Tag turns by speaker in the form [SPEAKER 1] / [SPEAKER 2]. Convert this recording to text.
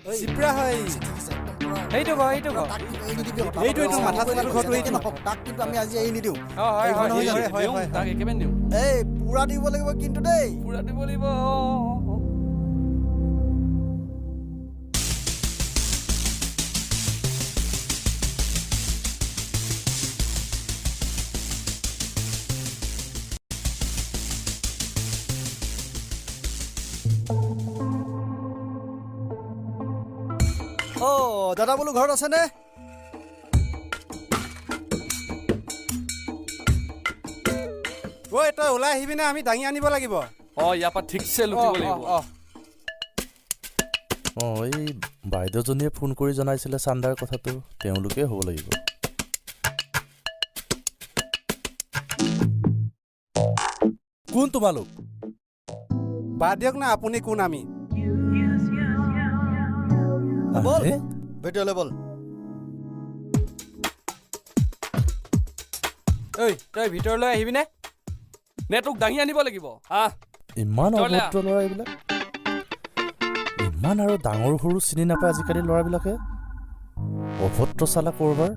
[SPEAKER 1] চিপৰা হয়।
[SPEAKER 2] সেইটো ঘৰ, সেইটো ঘৰ।
[SPEAKER 1] এইটো এইটো মাথা চলাটো ঘৰটো এইটো।
[SPEAKER 3] তাক কিন্তু আমি আজি এৰি নিদিওঁ।
[SPEAKER 2] অ, হয় হয়।
[SPEAKER 3] নহয় জানো?
[SPEAKER 1] হয় হয়,
[SPEAKER 4] তাক একেবাৰে নিওঁ।
[SPEAKER 3] এই পুৰা দিব লাগিব কিন্তু দেই।
[SPEAKER 4] পুৰা দিব লাগিব।
[SPEAKER 3] অ দাদা, বোলো ঘৰত আছেনে?
[SPEAKER 1] ঐ, তই ওলাই আহিবি নে আমি দাঙি আনিব লাগিব?
[SPEAKER 4] অ, ইয়াৰ পৰা ঠিকছে লুটিব লাগিব।
[SPEAKER 5] অঁ, এই বাইদেউজনীয়ে ফোন কৰি জনাইছিলে চান্দাৰ কথাটো, তেওঁলোকেই হ'ব লাগিব। কোন তোমালোক?
[SPEAKER 1] বাদ দিয়ক না, আপুনি কোন আমি।
[SPEAKER 3] বল।
[SPEAKER 5] আৰে,
[SPEAKER 3] ভিতৰলৈ বল।
[SPEAKER 2] ঐ, তই ভিতৰলৈ আহিবি নে?
[SPEAKER 4] নে তোক দাঙি আনিব লাগিব? আহ।
[SPEAKER 5] ইমান
[SPEAKER 4] ভিতৰলৈ আহ।
[SPEAKER 5] অভদ্ৰ ল'ৰা এইবিলাক, ইমান আৰু ডাঙৰ সৰু চিনি নাপায় আজিকালি ল'ৰাবিলাকে। অভদ্ৰ চালা ক'ৰবাৰ।